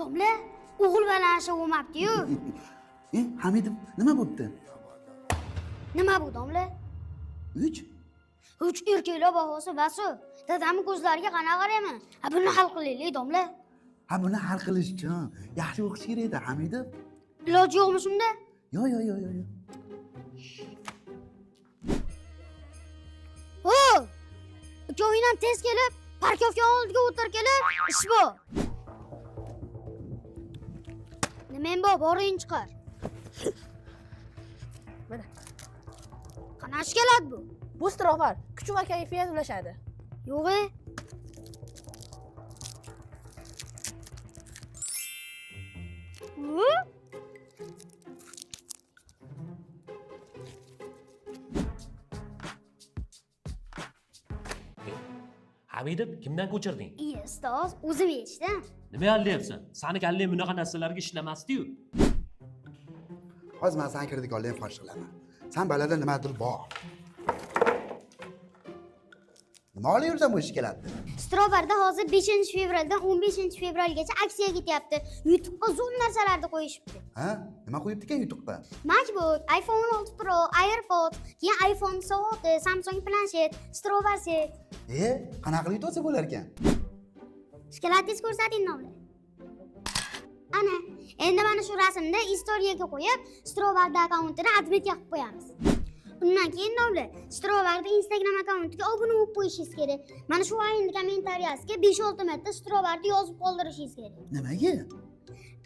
Domla, o'g'il bolani bo'lmabdi-yu. Hamidov, nima bo'pti? Nima bu domla? 3. 3 erkaklar bahosi basu. Dadamning ko'zlariga qanaqa qarayman? Ha, buni hal qilaylik domla. Ha, buni hal qilish uchun yaxshi o'qish kerak edi, Hamidov. Iloji yo'qmi shunda? Yo'q, yo'q, yo'q, yo'q. O! Ikkoving ham tez kelib, parkovka oldiga o'tir kelib, ish bu. Nimang bor, boring chiqar. Mana. Qanaqa ishkaladi bu? Bu strofer kuch va kayfiyat ulashadi. Yo'q-e. Hamidov, kimdan ko'chirding? Iye, ustoz, o'zim yechdim. Nima aldayapsan? Sani kallang bunaqa narsalarga ishlamasdi-yu. Hozir men seni kredit olib fosh qilaman. Sen balada nimadir bor. Nima olib yursan bu ishkalatni? Strobarda hozir 5-fevraldan 15-fevralgacha aksiya ketyapti. Yutuqqa zo'r narsalarni qo'yishibdi. Ha? Nima qo'yibdi ekan yutuqqa? MacBook, iPhone 16 Pro, AirPods, keyin iPhone soati, Samsung planshet, Strobar set. Qanaqa qilib yutsa bo'lar ekan? Ishkalatingizni ko'rsating domla. Ana, endi mana shu rasmni istoriyaga qo'yib, Strobarda akkauntini adminga qilib qo'yamiz. Undan keyin domla, Strobarda Instagram akkauntiga obuna bo'lib qo'yishingiz kerak. Mana shu ayni kommentariyasiga 5-6 marta Strobarda yozib qoldirishingiz kerak. Nimaga?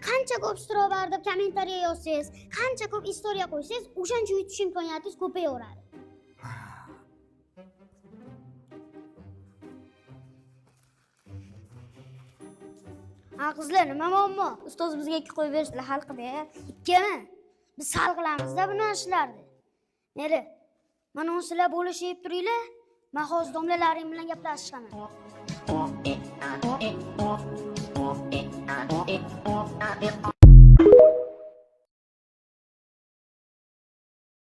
Qancha ko'p Strobar deb kommentariya yozsangiz, qancha ko'p istoriya qo'ysangiz, o'shancha yutish imkoniyatingiz ko'payaveradi. Ha, qizlar, nima muammo? Ustoz bizga 2 qo'yib berishdi, hal qilib ber. 2mi? Biz hal qilamiz-da buni ishlarni. Neri? Mana sizlar bo'lishib turinglar. Men hozir domlalaring bilan gaplashib chiqaman.